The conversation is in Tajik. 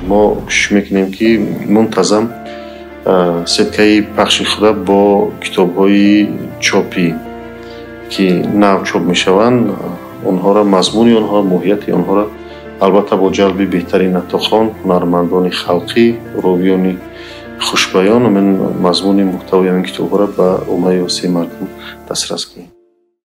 Мо кӯшиш мекунем, ки мунтазам сеткаи пахши худа бо китобҳои чопӣ, ки нав чоп мешаванд, онҳоро, мазмуни онҳо, моҳияти онҳоро, албатта бо ҷалби беҳтарин наттохон, ҳунармандони халқӣ, ровиёни хушбаён, мазмуни муҳтавои ҳамин китобҳоро ба оммаи васеи мардум дастрас кунем.